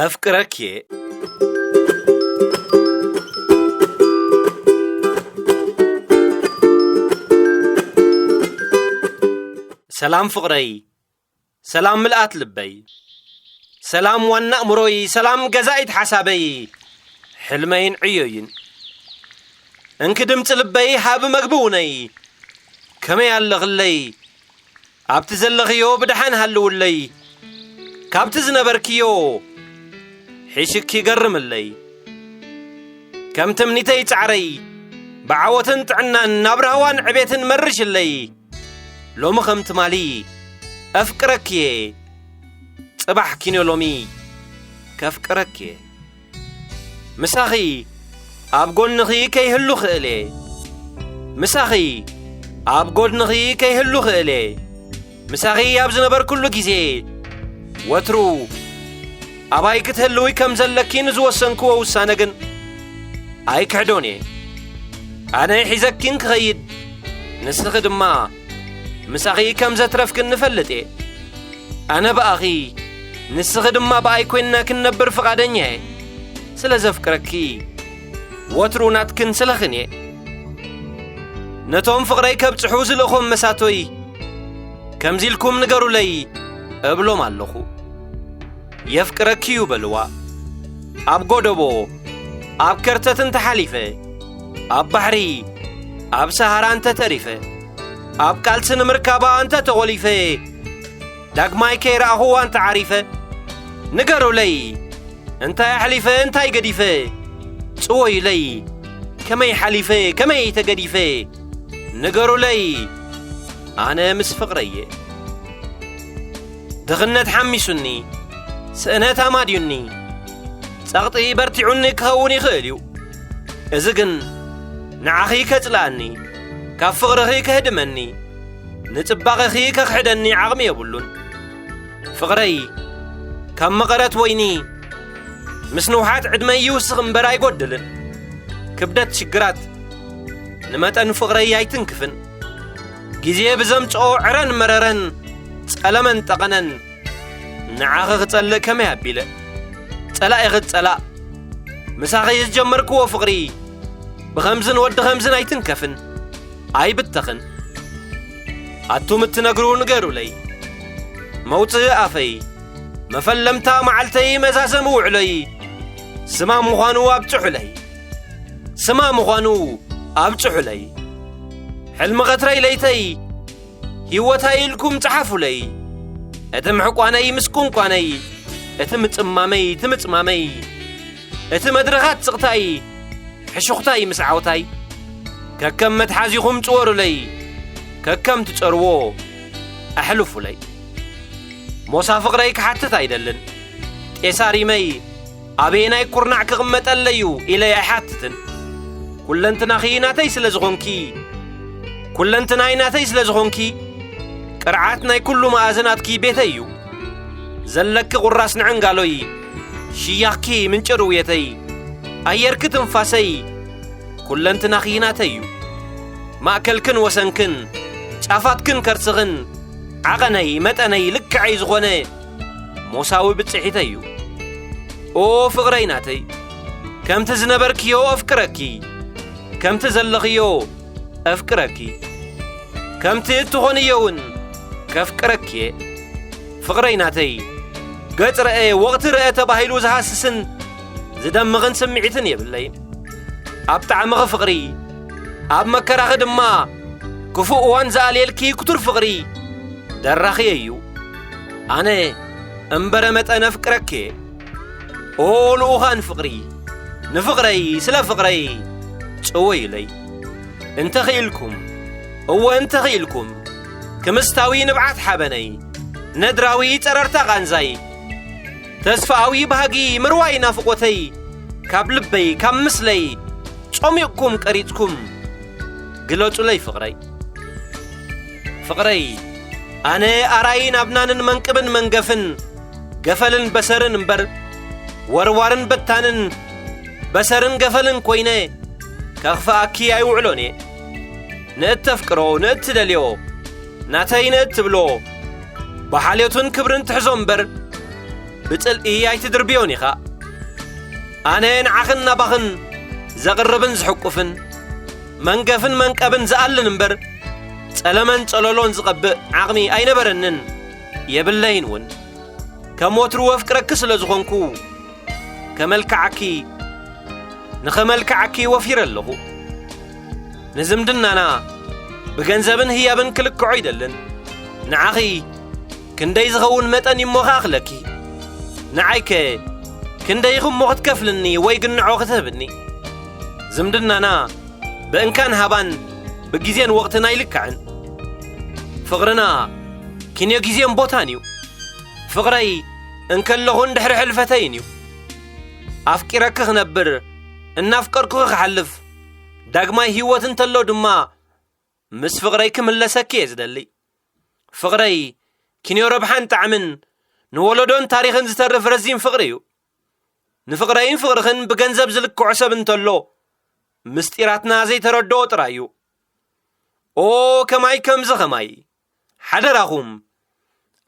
ኣፍቅረኪ እየ። ሰላም ፍቕረይ፣ ሰላም ምልኣት ልበይ፣ ሰላም ዋና ኣእምሮይ፣ ሰላም ገዛኢት ሓሳበይ፣ ሕልመይን ዕዮይን። እንኪ ድምፂ ልበይ፣ ሃቢ መግቢ ውነይ፣ ከመይ ኣለኽለይ? ኣብቲ ዘለኽዮ ብደሓን ሃልውለይ፣ ካብቲ ዝነበርክዮ ሒሽኪ ገርምለይ። ከም ትምኒተይ ጻዕረይ፣ ብዓወትን ጥዕናን ናብ ራህዋን ዕቤትን መርሽለይ። ሎሚ ከም ትማሊ ኣፍቅረኪ እየ፣ ጽባሕ ኪኖ ሎሚ ከፍቅረኪ እየ። ምሳኺ ኣብ ጎንኺ ከይህሉ ክእል እየ። ምሳኺ ኣብ ጎድንኺ ከይህሉ ክእል እየ። ምሳኺ ኣብ ዝነበርኩሉ ግዜ፣ ወትሩ ኣባይ ክትህልዊ ከም ዘለኪ ንዝወሰንክዎ ውሳነ ግን ኣይክሕዶን እየ። ኣነ ሒዘኪን ክኸይድ፣ ንስኺ ድማ ምሳኺ ከም ዘትረፍክን ንፈልጥ እየ። ኣነ ብኣኺ፣ ንስኺ ድማ ብኣይ ኮይንና ክንነብር ፍቓደኛ እየ። ስለ ዘፍቅረኪ፣ ወትሩ ናትክን ስለኽን እየ። ነቶም ፍቕረይ ከብጽሑ ዝልእኾም መሳቶይ፣ ከምዚ ኢልኩም ንገሩለይ እብሎም ኣለኹ። የፍቅረኪ እዩ በልዋ። ኣብ ጎደቦ፣ ኣብ ከርተት እንተሓሊፈ፣ ኣብ ባሕሪ፣ ኣብ ሰሃራ እንተ ተሪፈ፣ ኣብ ቃልሲ ንምርካባ እንተ ተቖሊፈ፣ ዳግማይ ከይረኣኹዋ እንተ ዓሪፈ፣ ንገሩለይ፣ እንታይ ኣሕሊፈ፣ እንታይ ገዲፈ? ጽወዩለይ፣ ከመይ ሓሊፈ፣ ከመይ ተገዲፈ? ንገሩለይ፣ ኣነ ምስ ፍቕረየ። ድኽነት ሓሚሱኒ፣ ስእነት ኣማድዩኒ፣ ጸቕጢ በርቲዑኒ ክኸውን ይኽእል እዩ። እዚ ግን ንዓኺ ከጽልኣኒ፣ ካብ ፍቕርኺ ከህድመኒ፣ ንጽባቐኺ ከኽሕደኒ ዓቕሚ የብሉን። ፍቕረይ፣ ካብ መቐረት ወይኒ፣ ምስ ንውሓት ዕድመይ ይውስኽ እምበር ኣይጎድልን። ክብደት ሽግራት ንመጠን ፍቕረይ ኣይትንክፍን። ግዜ ብዘምጽኦ ዕረን መረረን፣ ጸለመን ጠቐነን፣ ንዓኺ ክጸልእ ከመይ ኣቢለ? ጸላኢኺ ጸላእ። ምሳኺ ዝጀመርክዎ ፍቕሪ፣ ብኸምዝን ወዲ ኸምዝን ኣይትንከፍን፣ ኣይብተኽን። ኣቱም እትነግሩ ንገሩለይ። መውጽኢ ኣፈይ፣ መፈለምታ መዓልተይ፣ መዛዘሚ ውዕሎይ፣ ስማ ምዃኑ ኣብጽሑለይ። ስማ ምዃኑ ኣብጽሑለይ። ሕልሚ ቐትረይ ለይተይ፣ ህይወታይ ኢልኩም ጸሓፉለይ። እቲ ምሕቋነይ ምስ ቁንቋነይ፣ እቲ ምጽማመይ፣ እቲ ምጽማመይ፣ እቲ መድረኻት ስቕታይ፣ ሕሹኽታይ ምስ ዓውታይ፣ ከከም መትሓዚኹም ጽወሩለይ፣ ከከም ትጸርዎ ኣሕልፉለይ። ሞሳ ፍቕረይ ክሓትት ኣይደልን። ጤሳ ሪመይ ኣበየናይ ኩርናዕ ክቕመጠለዩ ኢለ ኣይሓትትን። ኩለንትናኺ ናተይ ስለ ዝኾንኪ፣ ኩለንትናይ ናተይ ስለ ዝኾንኪ፣ ቅርዓት ናይ ኩሉ መኣዝናትኪ ቤተይ እዩ። ዘለኪ ቁራስ ንዕንጋሎይ፣ ሽያኽኪ ምንጪ ርውየተይ፣ ኣየርኪ ትንፋሰይ፣ ኩለንትናኺ ናተይ እዩ። ማእከልክን ወሰንክን፣ ጫፋትክን ከርስኽን፣ ዓቐነይ፣ መጠነይ፣ ልክዐይ ዝኾነ ሞሳዊ ብጽሒተይ እዩ። ኦ ፍቕረይ ናተይ፣ ከምቲ ዝነበርክዮ ኣፍቅረኪ፣ ከምቲ ዘለኽዮ ኣፍቅረኪ፣ ከምቲ እትኾንዮ እውን ከፍቅረኪ እየ። ፍቕረይ ናተይ፣ ገጽ ረአ ወቕቲ ረአ ተባሂሉ ዝሃስስን ዝደምቕን ስምዒትን የብለይን። ኣብ ጣዕምኺ ፍቕሪ፣ ኣብ መከራኺ ድማ ክፉእ እዋን ዝኣልየልኪ ክቱር ፍቕሪ ደራኺ እዩ። ኣነ እምበረ መጠን ኣፍቅረኪ እየ። ኦ ልኡኻን ፍቕሪ፣ ንፍቕረይ፣ ስለ ፍቕረይ ጽወዩለይ። እንተኽኢልኩም፣ እወ እንተኽኢልኩም፣ ክምስታዊ ንብዓት ሓበነይ፣ ነድራዊ ጸረርታ ቃንዛይ፣ ተስፋኣዊ ባህጊ ምርዋይ ናፍቖተይ፣ ካብ ልበይ፣ ካብ ምስለይ፣ ጾሚቕኩም ቀሪጽኩም፣ ግለጹለይ ፍቕረይ። ፍቕረይ፣ ኣነ ኣራይ ናብናንን መንቅብን መንገፍን፣ ገፈልን በሰርን እምበር፣ ወርዋርን በታንን፣ በሰርን ገፈልን ኮይነ፣ ከኽፍኣኪ ኣይውዕሎን እየ። ንእተፍቅሮ፣ ንእትደልዮ፣ ናተይ ንእትብሎ፣ ብሓልዮትን ክብርን ትሕዞ እምበር፣ ብጽልኢ ኣይትድርብዮን ኢኻ። ኣነ ንዓኽን ናባኽን ዘቕርብን ዝሕቁፍን መንገፍን መንቀብን ዝኣልን እምበር፣ ጸለመን ጸለሎን ዝቐብእ ዓቕሚ ኣይነበረንን፣ የብለይን እውን። ከም ወትሩ ወፍቅረኪ ስለ ዝኾንኩ፣ ከመልክዓኪ፣ ንኸመልክዓኪ ወፊረ ኣለኹ። ንዝምድናና ብገንዘብን ህያብን ክልክዖ ኣይደልን። ንዓኺ ክንደይ ዝኸውን መጠን እሞ ክኣኽለኪ? ንዓይከ ክንደይ ኢኹ እሞ ክትከፍልኒ ወይ ግንዖ ክትህብኒ? ዝምድናና ብእንካን ሃባን ብግዜን ወቕትን ኣይልካዕን። ፍቕርና ኪንዮ ግዜን ቦታን እዩ። ፍቕረይ እንከለኹን ድሕሪ ሕልፈተይን እዩ። ኣፍቂረኪ ክነብር፣ እናፍቀርኩኺ ክሓልፍ፣ ዳግማይ ህይወት እንተሎ ድማ ምስ ፍቕረይ ክምለሰኪ እየ ዝደሊ። ፍቕረይ ኪንዮ ረብሓን ጣዕምን ንወለዶን ታሪኽን ዝተርፍ ረዚን ፍቕሪ እዩ። ንፍቕረይን ፍቕርኽን ብገንዘብ ዝልክዖ ሰብ እንተሎ፣ ምስጢራትና ዘይተረድኦ ጥራይ እዩ። ኦ ከማይ ከምዚ ኸማይ፣ ሓደራኹም፣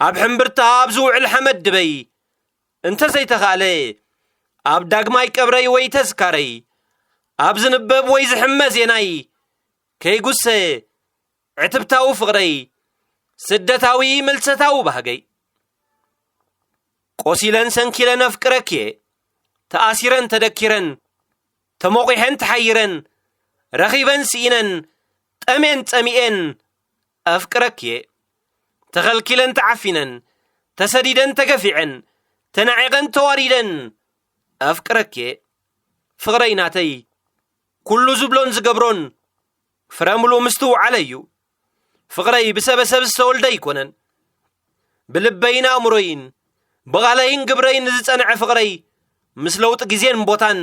ኣብ ሕምብርታ ኣብ ዝውዕል ሓመድ ድበይ፣ እንተ ዘይተኻእለ፣ ኣብ ዳግማይ ቀብረይ ወይ ተዝካረይ፣ ኣብ ዝንበብ ወይ ዝሕመ ዜናይ፣ ከይጉሰ ዕትብታዊ ፍቕረይ፣ ስደታዊ ምልሰታዊ ባህገይ። ቆሲለን ሰንኪለን ኣፍቅረኪ እየ፣ ተኣሲረን ተደኪረን፣ ተሞቒሐን ተሓይረን፣ ረኺበን ስኢነን፣ ጠሜን ጸሚኤን ኣፍቅረኪ እየ። ተኸልኪለን ተዓፊነን፣ ተሰዲደን ተገፊዐን፣ ተናዒቐን ተዋሪደን ኣፍቅረኪ እየ። ፍቕረይ ናተይ፣ ኩሉ ዝብሎን ዝገብሮን ፍረ ምሉእ ምስትውዓለይ እዩ። ፍቕረይ ብሰበሰብ ዝተወልደ ኣይኮነን። ብልበይን ኣእምሮይን፣ ብቓለይን ግብረይን ንዝጸንዐ ፍቕረይ፣ ምስ ለውጢ ግዜን ቦታን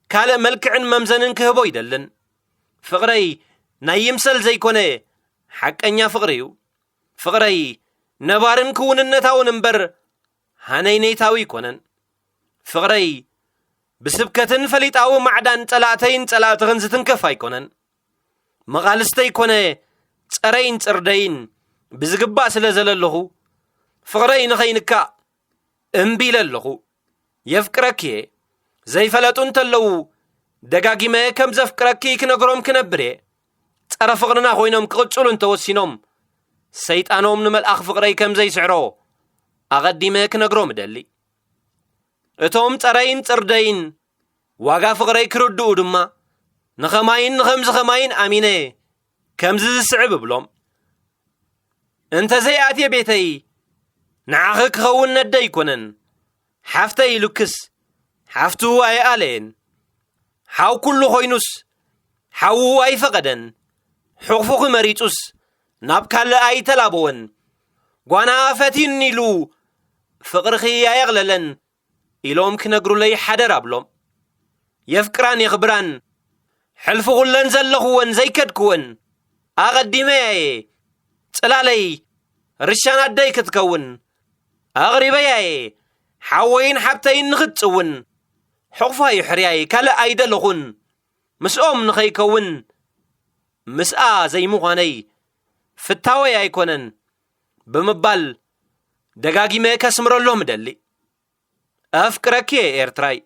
ካልእ መልክዕን መምዘንን ክህቦ ኣይደልን። ፍቕረይ ናይ ይምሰል ዘይኮነ ሓቀኛ ፍቕሪ እዩ። ፍቕረይ ነባርን ክውንነታውን እምበር ሃነይነይታዊ ኣይኮነን። ፍቕረይ ብስብከትን ፈሊጣዊ ማዕዳን ጸላእተይን ጸላእትኽን ዝትንከፍ ኣይኮነን። መቓልስተይ ኮነ ጸረይን ጽርደይን ብዝግባእ ስለ ዘለለኹ፣ ፍቕረይ ንኸይንካእ እምቢ ኢለ ኣለኹ። የፍቅረኪ እየ። ዘይፈለጡ እንተለዉ፣ ደጋጊመ ከም ዘፍቅረኪ ክነግሮም ክነብር እየ። ጸረ ፍቕርና ኮይኖም ክቕጽሉ እንተወሲኖም፣ ሰይጣኖም ንመልኣኽ ፍቕረይ ከም ዘይስዕሮ ኣቐዲመ ክነግሮም እደሊ። እቶም ጸረይን ጽርደይን ዋጋ ፍቕረይ ክርድኡ ድማ፣ ንኸማይን ንኸምዚ ኸማይን ኣሚነ ከምዚ ዝስዕብ እብሎም። እንተ ዘይኣትየ ቤተይ፣ ንዓኺ ክኸውን ነደይ ኣይኮነን። ሓፍተይ ኢሉክስ፣ ሓፍቱ ኣይኣለየን። ሓው ኩሉ ኮይኑስ፣ ሓዉ ኣይፈቐደን። ሕቑፉኺ መሪጹስ፣ ናብ ካልእ ኣይተላበወን። ጓና ፈቲኒ ኢሉ፣ ፍቕርኺ ኣየቕለለን ኢሎም ክነግሩለይ ሓደር ኣብሎም። የፍቅራን የኽብራን፣ ሕልፊ ኩለን ዘለኽወን ዘይከድክወን፣ ኣቐዲመያ እየ ጽላለይ ርሻን ኣደይ ክትከውን፣ ኣቕሪበያ እየ ሓወይን ሓብተይን ንኽትጽውን፣ ሕቑፋ ይሕርያይ ካልእ ኣይደለኹን፣ ምስኦም ንኸይከውን፣ ምስኣ ዘይምዃነይ ፍታወይ ኣይኮነን ብምባል ደጋጊመ ከስምረሎም እደሊ። ኣፍቅረኪ እየ ኤርትራይ።